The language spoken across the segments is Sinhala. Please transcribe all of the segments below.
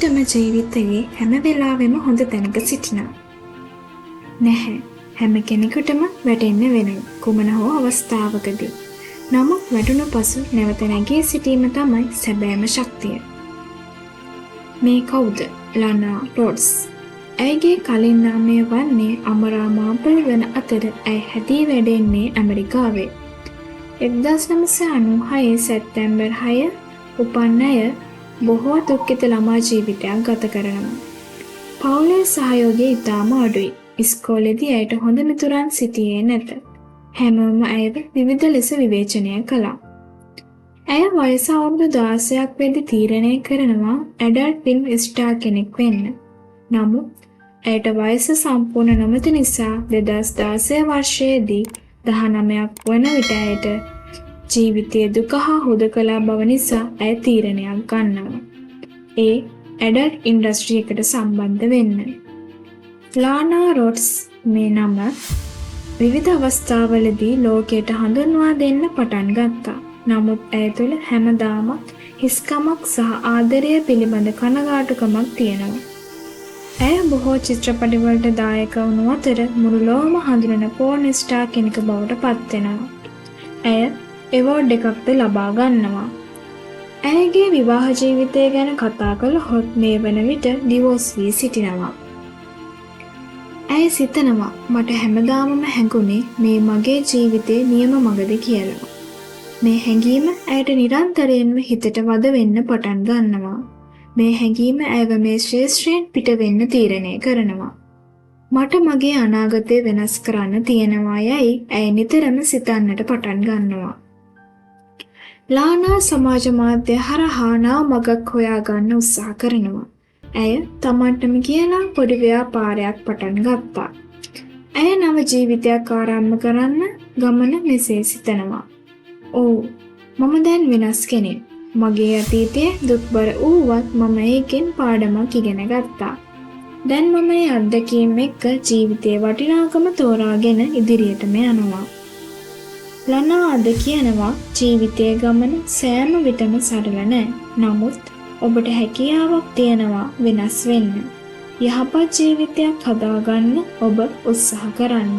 කෙනෙක්ටම ජීවිතයේ හැම වෙලාවෙම හොඳ තැනක සිටිනවා. නැහැ. හැම කෙනෙකුටම වැටෙන්න වෙනවා කුමන හෝ අවස්ථාවකදී. නමුත් වැටුණු පසු නැවත නැගී සිටීම තමයි සැබෑම ශක්තිය. මේ කවුද? ලනා රෝඩ්ස්. ඇයගේ කලින් නාමය වන්නේ අමරා මාපල් වන අතර ඇය හැදී වැඩෙන්නේ ඇමරිකාවේ. 1996 සැප්තැම්බර් 6 උපන් ඇය බොහෝ දුක්ඛිත ළමා ජීවිතයක් ගත කරනවා. පවුලේ සහයෝගය ඉතාම අඩුයි. ඉස්කෝලේදී ඇයට හොඳ මිතුරන් සිටියේ නැත. හැමෝම ඇයව විවිධ ලෙස විවේචනය කළා. ඇය වයස අවුරුදු 16ක් වෙද්දී තීරණය කරනවා ඇඩල්ට් ෆිල්ම් ස්ටාර් කෙනෙක් වෙන්න. නමුත් ඇයට වයස සම්පූර්ණ නොමැති නිසා 2016 වර්ෂයේදී 19ක් වන විට ඇයට ජීවිතයේ දුක හා හුදකලා බව නිසා ඇය තීරණයක් ගන්නවා. ඒ ඇඩල්ට් ඉන්ඩස්ට්‍රි එකට සම්බන්ධ වෙන්න. ලානා රෝඩ්ස් මේ නම විවිධ අවස්ථාවලදී ලෝකයට හඳුන්වා දෙන්න පටන් ගත්තා. නමුත් ඇය තුළ හැමදාමත් හිස්කමක් සහ ආදරය පිළිබඳ කනගාටුකමක් තියෙනවා. ඇය බොහෝ චිත්‍රපටිවලට දායක වුණු අතර මුළු ලොවම හඳුනන පෝර්න් ස්ටාර් කෙනෙකු බවට පත් වෙනවා. ඇය එවෝඩ් එකක්ද ලබා ගන්නවා. ඇයගේ විවාහ ජීවිතය ගැන කතා කළහොත් මේ වන විට ඩිවෝස් වී සිටිනවා. ඇය සිතනවා මට හැමදාමම හැඟුණේ මේ මගේ ජීවිතේ නියම මගද කියලා. මේ හැඟීම ඇයට නිරන්තරයෙන්ම හිතට වද වෙන්න පටන් ගන්නවා. මේ හැඟීම ඇයව මේ ක්ෂේත්‍රයෙන් පිට වෙන්න තීරණය කරනවා. මට මගේ අනාගතය වෙනස් කරන්න තියෙනවා යැයි ඇය නිතරම සිතන්නට පටන් ගන්නවා. ලානා සමාජ මාධ්‍ය හරහා නව මගක් හොයා ගන්න උත්සාහ කරනවා. ඇය තමන්ටම කියලා පොඩි ව්‍යාපාරයක් පටන් ගත්තා. ඇය නව ජීවිතයක් ආරම්භ කරන්න ගමන මෙසේ සිතනවා. ඔව්, මම දැන් වෙනස් කෙනෙක්. මගේ අතීතය දුක්බර වුවත් මම ඒකෙන් පාඩමක් ඉගෙන ගත්තා. දැන් මම මේ අත්දැකීම් එක්ක ජීවිතයේ වටිනාකම තෝරාගෙන ඉදිරියටම යනවා. ලනා අද කියනවා ජීවිතයේ ගමන සෑම විටම සරල නෑ. නමුත් ඔබට හැකියාවක් තියෙනවා වෙනස් වෙන්න. යහපත් ජීවිතයක් හදාගන්න ඔබ උත්සාහ කරන්න.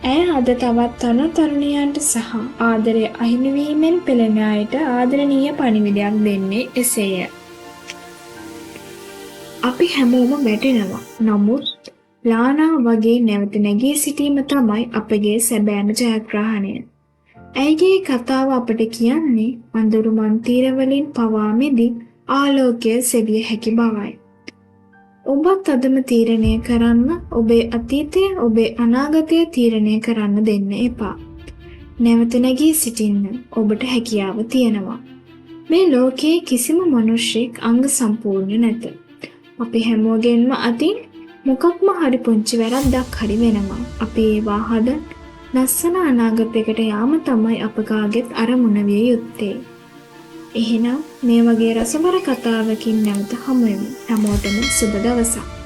ඇය අද තවත් තරුණ තරුණියන්ට සහ ආදරය අහිමි වීමෙන් පෙළෙන අයට ආදරණීය පණිවිඩයක් දෙන්නේ එසේය. අපි හැමෝම වැටෙනවා. නමුත් ලානා වගේ නැවත නැගී සිටීම තමයි අපගේ සැබෑම ජයග්‍රහණය. ඇයගේ කතාව අපට කියන්නේ අඳුරු මන්තීරවලින් පවා මිදී ආලෝකය සෙවිය හැකි බවයි. ඔබත් අදම තීරණය කරන්න ඔබේ අතීතය ඔබේ අනාගතය තීරණය කරන්න දෙන්න එපා. නැවත නැගී සිටින්න ඔබට හැකියාව තියෙනවා. මේ ලෝකයේ කිසිම මනුෂ්‍යෙක් අංග සම්පූර්ණ නැත. අපි හැමෝගෙන්ම අතින් මොකක්ම හරි පුංචි වැරද්දක් හරි වෙනවා. අපි ඒවා හදන් ලස්සන අනාගතයකට යාම තමයි අප කාගෙත් අරමුණ විය යුත්තේ. එහෙනම් මේ වගේ රසබර කතාවකින් නැවත හමු වෙමු. හැමෝටම සුබ දවසක්.